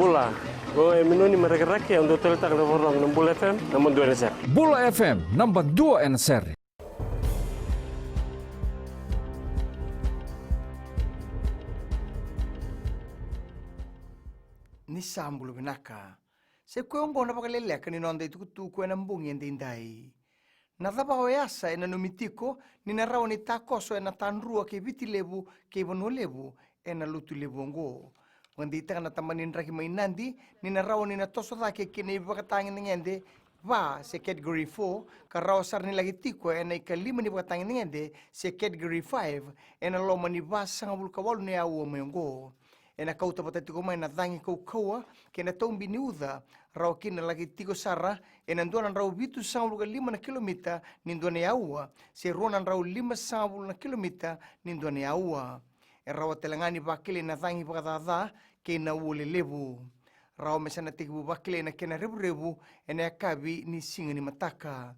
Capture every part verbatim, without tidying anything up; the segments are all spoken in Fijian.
Bula. Qo e Minoni mai Rakiraki, au dau taleitaka na vakarorogo na Bula F M, naba dua ena sere. Bula F M, naba dua ena sere. Ni sa bula vinaka. Sa i koya oqo na vakaleleka ni noda itukutuku ena bogi edaidai. Na cava o Easa e nanumi tiko ni na rawa ni takoso ena Tadrua kei Viti Levu kei Vanua Levu ena lotu levu oqo? Vakadeitaka na tabana ni draki mai Nadi ni na rawa ni na toso cake ki na ivakatagedegede va se Category four, ka rawa sara ni laki tiko ena ikalima ni vakatagedegede se Category five ena loma ni vasagavulu ka walu na aua mai oqo. Ena kauta vata tiko mai na cagi kaukauwa kei na taubi ni uca, rawa kina laki tiko sara ena dua na drau vitusagavulu ka lima na kilomita ni dua na aua se rua na drau limasagavulu na kilomita ni dua na aua. E rawa tale ga ni vakilai na cagi vakacaca kei na ua lelevu. Rawa me sa na tekivu vakilai na kena revurevu ena yakavi ni siga ni mataka.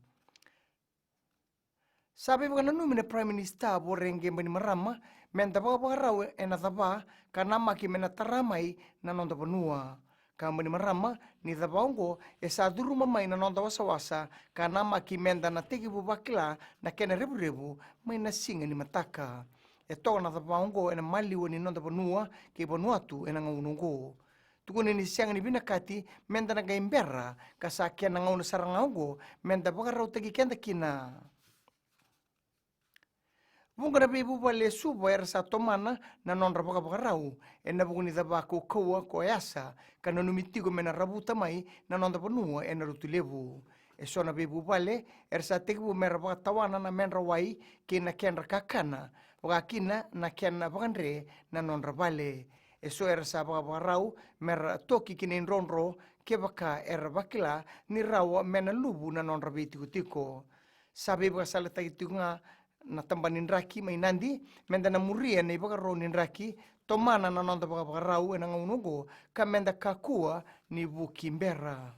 Sa veivakananumi na Prime Minister Voreqe Bainimarama me da vakavakarau ena cava ka namaki me na tara mai na noda vanua. Ka Bainimarama, ni cava oqo e sa curuma mai na noda wasawasa ka namaki me da na tekivu vakila na kena revurevu mai na siga ni mataka. E toka na cava oqo ena maliwa ni noda vanua kei Vanuatu ena gauna oqo. Tukuni ni sega ni vinakati me da na qai bera, ka sa kena gauna sara ga oqo me da vakarautaki keda kina. Vuqa na veivuvale e Suva era sa tomana na nodra vakavakarau ena vuku ni cava kaukauwa ko Easa, ka nanumi tiko me na ravuta mai na noda vanua ena lotu levu. E so na veivuvale era sa tekivu me ra vakatawana na medra wai kei na kedra kakana, vaka kina na kena vakadre na nodra vale. E so era sa vakavakarau me ra toki ki na idrodro kevaka era vakila ni rawa me na luvu na nodra veitikotiko. Sa veivakasalataki tiko ga na tabana ni draki mai Nadi me da na muria na ivakaro ni draki tomana na noda vakavakarau ena gauna oqo, ka me da kakua ni vuki bera.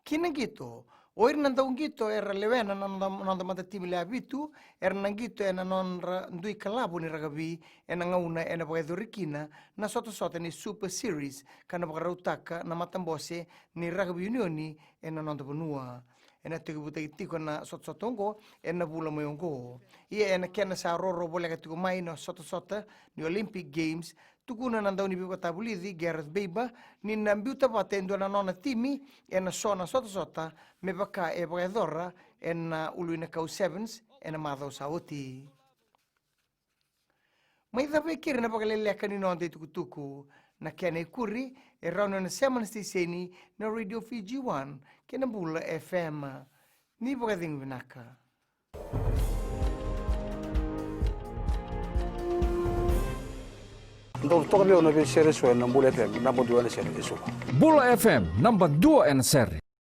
Ki na qito, o ira na dauqito era lewena na noda, noda matatimi lewe vitu era na qito ena nodra dui kalavo ni rakavi ena gauna ena vakayacori kina na sotasota ni Super Series ka na vakarautaka na matabose ni rakavi unioni ena noda vanua. Ena tekivutaki tiko na sotasota oqo ena vula mai oqo. Ia ena kena sa roro voleka tiko mai na sotasota ni Olympic Games, tukuna na dauniveivakatavulici Gareth Baber ni na biuta vata e dua na nona timi ena so na sotasota me vaka e vakayacora ena Uluinakau Sevens ena macawa sa oti. Mai cava e keri na vakaleleka ni noda itukutuku. Na kena ikuri e rawa ni o na sema na siteseni na Radio Fiji One kei na Bula F M. Ni vakacegu vinaka. Dou toka vei au na veisere eso ena Bula F M, naba dua ena sere eso. Bula F M, naba dua ena sere.